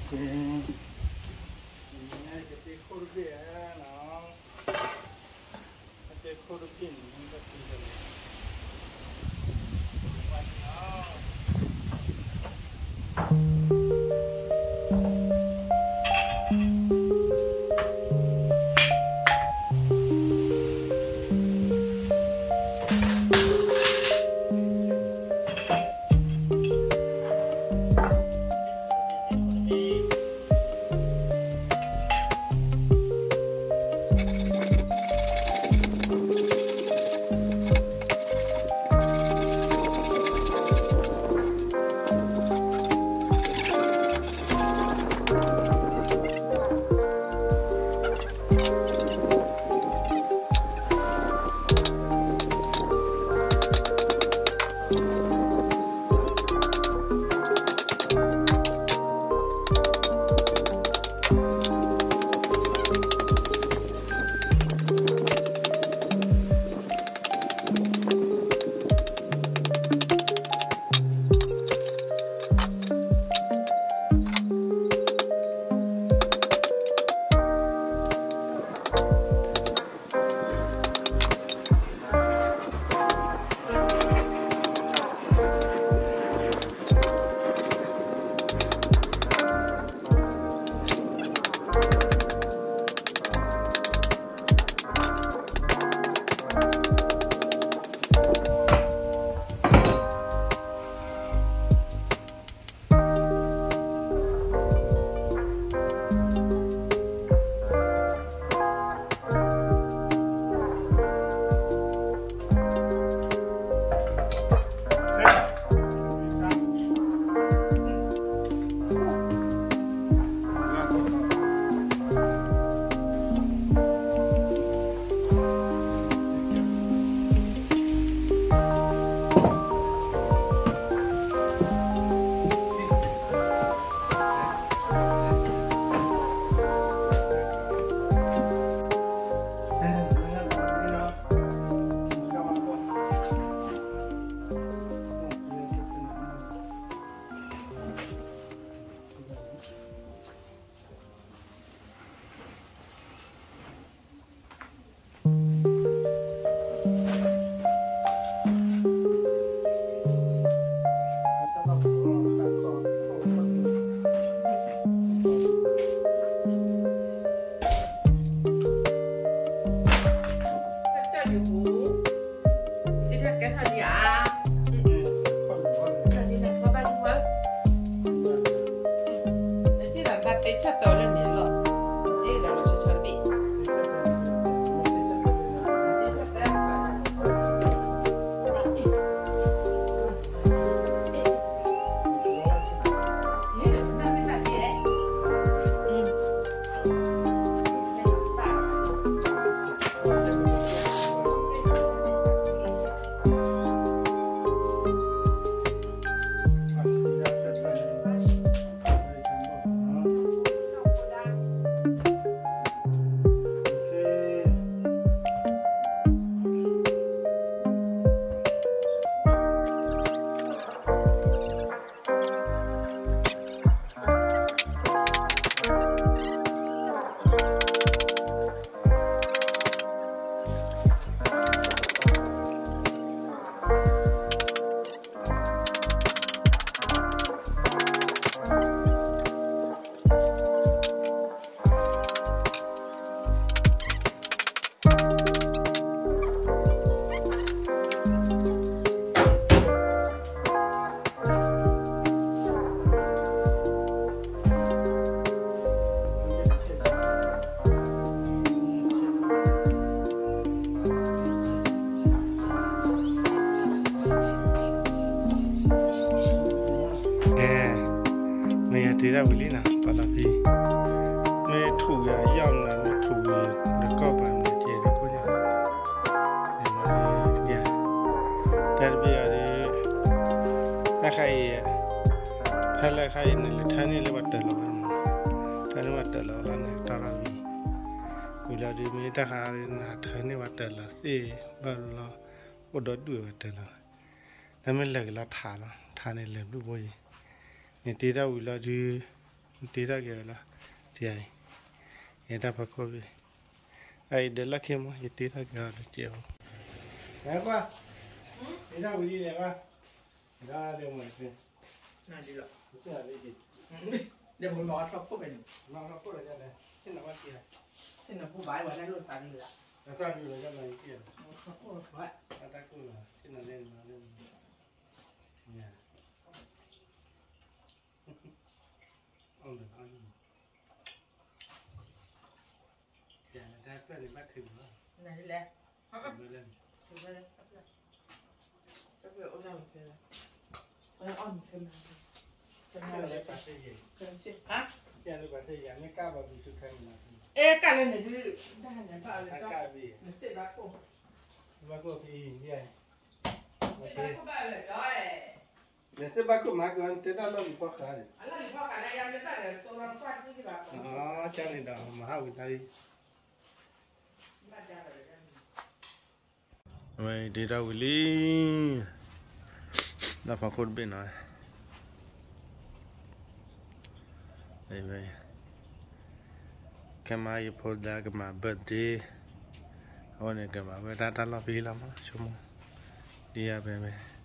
ကဲ, ကတဲခိၣ်တဘ့ၣ်နီၤ, ကတဲခိၣ်တဘ့ၣ်န့ၣ် မ့ၢ်ယၤတ့ဒၣ်ဝံၤလံနီၤ ပှၤလီၤဖံ, မ့ၢ်ထူၣ်ယၤယီၢ်မနုၤ မ့ၢ်ထူၣ်ဝံၤလၢကီၢ်ပၤမနုၤ ကဲဒ်ခိၣ်ညါ, တၢ်တဘ့ၣ်အံၤဒီး တၢ်ခါအံၤ ဖဲလၢခါအံၤန့ၣ် လၢထၢန့ၢ်လၢပှၤတၢၤလီၤဝဲမး, ထၢန့ၢ်ပှၤတၢၤလီၤလီၤန့ၣ်တၢ်ထီၣ်ဝံၤ, ဝံၤလီၤဒီးမ့ၢ်တၢ်ခါအံၤနထၢန့ၢ်ပှၤတၢၤလီၤသ့ၣ်ဘၣ်လီၤ, အိၣ်ဒီဒူၣ်ဝဲပှၤတၢၤလီၤ, နမ့ၢ်လဲၤက့ၤလီၤထးလီၤ ထးန့ၣ်လဲၤဘျုးဘိယံၤ, နတ့တၢ်ဝံၤလီၤဒုး, နတ့တၢ်က့ၤလီၤ, တယၤအံၤ, ယတၢ်ဖးခိၣ်ဘ့ၣ်, အအံၤဒၢးလၢ်ခံမး ယတ့တၢ်က့ၤအီၤလၢကဲး, နကွၢ်, တ့တၢ်ဝံၤလံနကွၢ်, ဒၣ်ဒဲးမ့ၢ်တဖဲ, နဒ်လီၤ, ဒီးပမၤအီၤထီၣ်ခိၣ်ဖဲန့ၣ်, မၤအီၤထီၣ်ခိၣ်လီၤ, ဆ့ၣ်နီၤဘၣ်က့ၤ, ဆ့ၣ်နီၤဖိဘၣ်ဝဲဒၣ်လိာ်သးဒ်လီၤ, တၢ်သၣ်ဒ်လီၤ, တၢ်သၣ်ဒ်လီၤ, ဆ့ၣ်နီၤလဲၣ်, ဆ့ၣ်နီၤလဲၣ်, အီၣ်မ့ၢ်အီၣ်န့ၣ်, ယတၢ်ပျၢ်န့ၣ်ဘၣ်ထုးလီၤ, လဲၣ်, တၢ်ပျၢ်အိၣ်ဒၣ်မ့ၢ်ဖဲလဲၣ်, အီၣ်မ့ၢ်ဖဲလဲၣ်, ပှၤသ့ယဲၢ်, ပှၤသ့ယဲၢ်, မ့ၢ်ကၢ်ဘၣ်ဘုးထုခဲန့ၣ်, အဲကၢ်လၢန့ၣ်ဒုး, တၢ်ဟဲန့ၣ်ဘၣ်လၢကၢ်, နသ့ၣ်ဘၣ်ခိၣ်, ဘၣ်ခိၣ်ဖံ, နသ့ၣ်ဘၣ်ခိၣ်မၤက့ၤ နတဲတၢ်လီၢ်လံၤဖီဃးန့ၣ်, ကန့ၣ်ဒီးမၤဟးဝံၤတၢ်လံ, ဝဲဒ့တၢ်ဝံၤလံ, တၢ်ဖးခိၣ်တဘ့ၣ်နီၤ, ခဲမးယဖိဒါကမၤ birthday, အဝဲန့ၣ်ကမၤဝဲဒၣ်တၢ်လီၢ်ဖဲလီၤမး ဆိကမိၣ်, ဒ်ယၤဖဲမ့ၢ်